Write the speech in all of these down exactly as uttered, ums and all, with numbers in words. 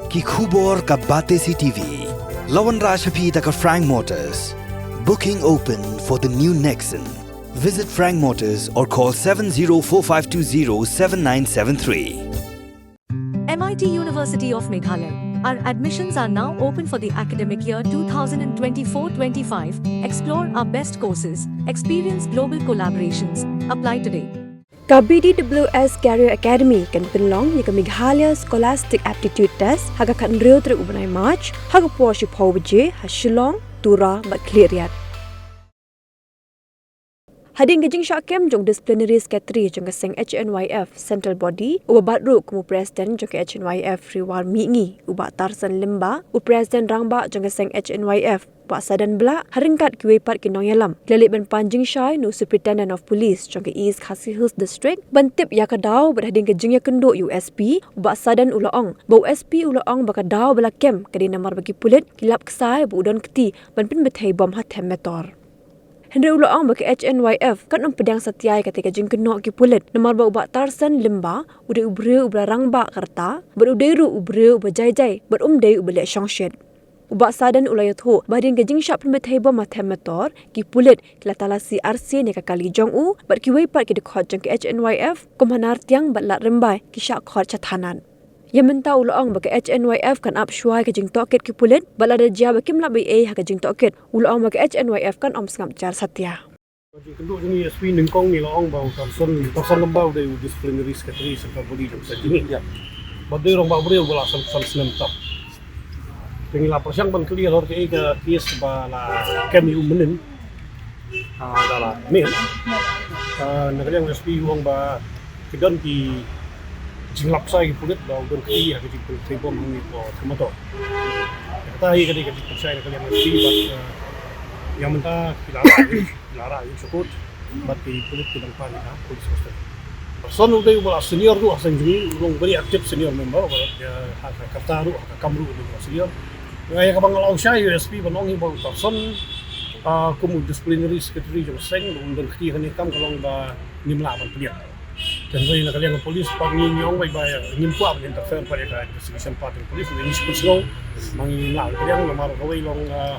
Ki khubor ka Batesi T V. La wanrah sha phi da ka Frank Motors. Booking open for the new Nexon. Visit Frank Motors or call seven zero four five two zero seven nine seven three. M I T University of Meghalaya. Our admissions are now open for the academic year twenty twenty-four twenty-five. Explore our best courses, experience global collaborations. Apply today. Ka B D W S Career Academy kan pynlong ïa ka Meghalaya Scholastic Aptitude Test ha ka khathynriew tarik u bnai March ha ka por shiphew baje ha Shillong, Tura bad Khliehriat. Hadien ka jingshah kem jong Disciplinary Secretary jong ka seng H N Y F Central Body, uba bat ruh kum u President jong ka H N Y F Riwar Mihngi, u Bah Tarson Lyngba, u President Rangbah jong ka seng H N Y F, Bah Sadan Blah, ha ryngkat kiwei pat ki nongïalam, ki la leit ban pan jingshai na u Superintendent of Police jong ka East Khasi Hills District ban tip ïa ka daw bad hadien ka jingïakynduh ïa u S P, u Bah Sadan u la ong ba u S P u la ong ba ka daw ba la kem ka dei namar ba ki pulit ki lap ksai ba u don kti ban pynbthei bom ha Them Metor. Hynrei u la ong ba ka H N Y F kan ym pdiang satia ïa katei ka jingkynnoh ki pulit namar ba u Bah Tarson Lyngba u dei u briew uba la rangbah ka rta bad u dei ruh u briew uba jai jai bad um dei uba leh shongshit. U Bah Sadan u la ïathuh ba hadien ka jingshah pynbthei bom ha Them Metor, ki pulit ki la talasi arsien ïa ka kali jong u bad kiwei pat ki dkhot jong ka H N Y F kum Hanartiang bad Ladrymbai ki shah khot sha thanat. Ïa mynta u la ong ba ka H N Y F kan ap shuwa ïa ka jingtohkit ki pulit bad lada jia ba kim lap ei ei ha ka jingtohkit, u la ong ba ka H N Y F kan ym sngap jar satia. Ka jingkynduh jong ngi S P nyngkong ngi la ong ba u Tarson, Tarson Lyngba u dei u Disciplinary Secretary Central Body jong ka seng jong ngi. Bad u dei u rangbah briew uba la san, san snem tam. Te ngi la pyrshang ban kylli halor kaei ka case ba la kem ïa u mynnin. Ah, da la mih. Ah, na ka liang S P u ong ba ki don ki jinglap ksai ki pulit ba u don kti ha ka jingpynbthei bom hangne hapoh Them Metor. Kata hi ka dei ka jingpynshai na ka liang S P bad, ah, ïa mynta ki la rah, ki la rah ïa u sha kot bad ki pulit ki dang pan ïa ka police custody. Tarson u dei uba la senior ruh ha seng jong ngi, u long very active senior member, bad, ah, ha ka rta ruh, ha ka kam ruh u dei uba la senior. Nga ïa kaba nga la ong shai ïa u S P ban ong hi ba u Tarson, ah, kum u disciplinary secretary jong ka seng, ba un don kti ha kane ka kam ka long ba ngim lah ban pdiang. Te hynrei na ka liang ka police pat ngi, ngi ong ba, ba ngim kwah ban interfere pat ïa ka investigation part jong ka police, ngi shu pynsngew ba ngim lah ban pdiang namar kawei long, ah,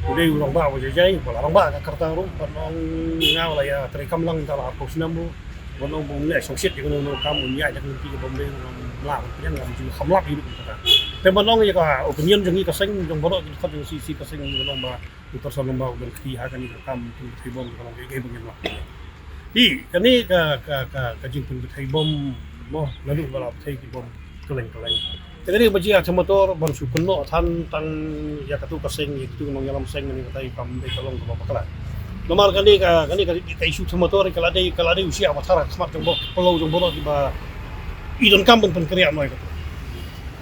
u dei u rangbah uba jai jai, uba la rangbah ka rta ruh, bad ong nga la ïa treikam lang mynta la arphew snem ruh. Ban ong ba un leh shongshit ïa kano kano ka kam, un ïaid ïa ka lynti kaba ym dei, un ym lah ban pdiang, ngam ju kham lap ïa u kata. Te ban ong ïa ka opinion jong ngi ka seng, jong baroh ki dkhot jong C C ka seng, ban ong ba u Tarson Lyngba u don kti ha kane ka kam pynbthei bom, ka long kaei kaei ba ngim lah. Hi, kane ka, ka, ka, ka jingpynbthei bom mo, naduh ba la bthei ki bom kylleng kylleng. Te kane ba jia Them Metor ban shu kynnoh than tang ïa katu ka seng, ïa katu ka nongïalam seng, kane kata ka kam dei ka long kaba bakla. Namar kane ka, kane ka, ka issue Them Metor ka la dei, ka la dei u shiah ba thar ha khmat jong baroh, pynlong jong baroh kiba i donkam ban pynkynriah noh ïa katu.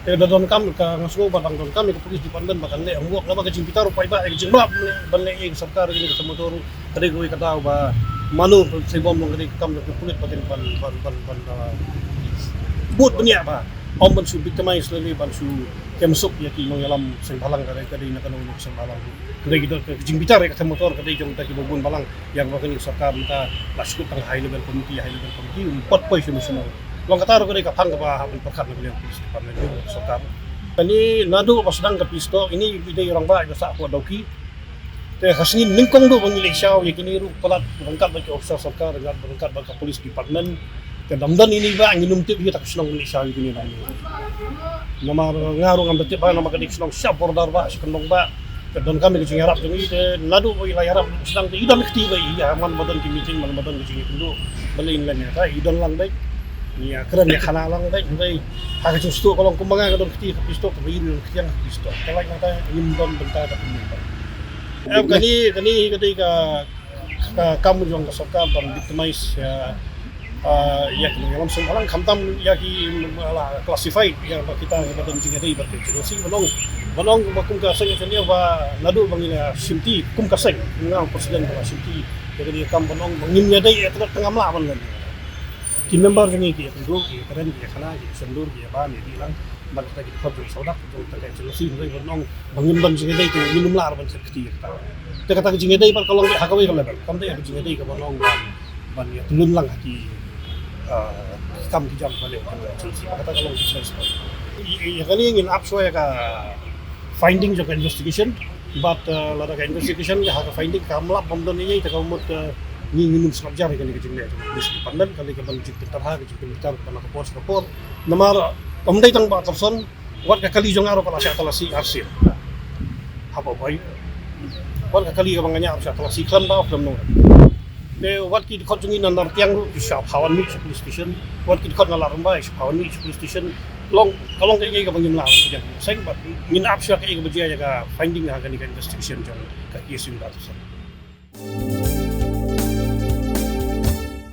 Te da donkam ka, nga sngew ba dang donkam ïa ka police department ba kan leh homework, namar ka jingbitar u paidbah, ka jingmlak ban leh, ban leh ïa ka sorkar kane ka Them Metor. Ka dei kawei ka daw ba mano pynbthei bom long ka dei ka kam jong ka pulit ba kin ban, ban, ban, ban, ah, bud bniah ba ym ban shu victimize lane ban shu kem suk ïa ki nongïalam seng bhalang, ka dei, ka dei na kano kano seng bhalang. Ka dei ka jingbitar ïa ka Them Metor ka dei jong kita kiba bun balang, ïa kaba kane ka sorkar mynta la shu kut tang high level committee, high level committee, um pat poi sha national. Long kata ruh ka dei ka phang kaba hap ban pyrkhat na ka liang police department jong ka sorkar. Kane naduh ba sdang ka peace talk, ine i dei i rangbah iba sah hapoh Dawki. Te ka sngi nyngkong duh ba ngi leit shaw ïa kine ruh palat ryngkat bad ki officer sorkar, ryngkat, ryngkat bad ka police department. Te dang don ine i bah ngin ym tip hi ta ka shnong ban leit shaw ïa kine dang. Namar nga ruh ngam da tip ba namar ka dei ka shnong sha border bah, sha kyndong bah. Te donkam ïa ka jingïarap jong i, te naduh ba i la ïarap sdang te i don kti ba i ïa man ba don ki meeting, man ba don ka jingïakynduh ba leit lane ta i don lang beit. Ngi ïa kren ïa khana lang beit, hynrei ha ka jingsdang ka long kumba nga ka don kti ka peace talk, kaba i don kti ka peace talk. Ka lai nangta ngim don bynta ka pynmih ba. Em, kane, kane ka dei ka, ka kam jong ka sorkar ban victimize ïa, ah, ïa ki nongïalam seng bhalang, khamtam ïa ki, ah, la classified ïa ba kita ba don jingïadei bad ka H N O C, ban ong, ban ong ba kum ka seng H N O ba naduh ba ngi la shimti kum ka seng, nga president ba la shimti ïa kane ka kam, ban ong ba ngim ïadei ïa ka, tang ngam lah ban ong. Ki member jong ngi ki ïakynduh, ki ïakren, ki ïakhana, ki ïasyndur, ki ïabam, ïadih lang bad kita ki dkhot jong Sawdap, jong kita ki H N O C, hynrei ban ong ba ngim don jingïadei te ngin ym lah ban set kti ïa kata. Te kata ka jingïadei pat ka long ha kawei ka level, kam dei ka jingïadei kaba long ban, ban ïatyllun lang ha ki, ah, ki kam ki jam ba leh ha ka H N O C, kata ka long difference. Ïa kane ngin ap shuwa ïa ka finding jong ka investigation, bad lada ka investigation ha ka finding kam lap bam don ïa ita ka mut, ngi ngin ym sngap jar ïa kane ka jingleh jong ka police department, kane ka ban jingpyntarha ka jingpynbitar ka na ka por sha ka por. Namar ym dei tang ba ka person, wat ka kali jong nga ruh ka la shah talasi arsien. Haba bai. Wat ka kali kaba nga ñiah shah talasi khlem daw khlem nong. Te wat ki dkhot jong ngi na Nartiang ruh ki shah phawan mih sha police station. Wat ki dkhot na Ladrymbai shah phawan mih sha police station. Long, ka long kaei kaei kaba ngim lah ban seng, bad ngin ap shuwa kaei kaba jia ïa ka finding ha kane ka investigation jong ka P S U Ladrymbai.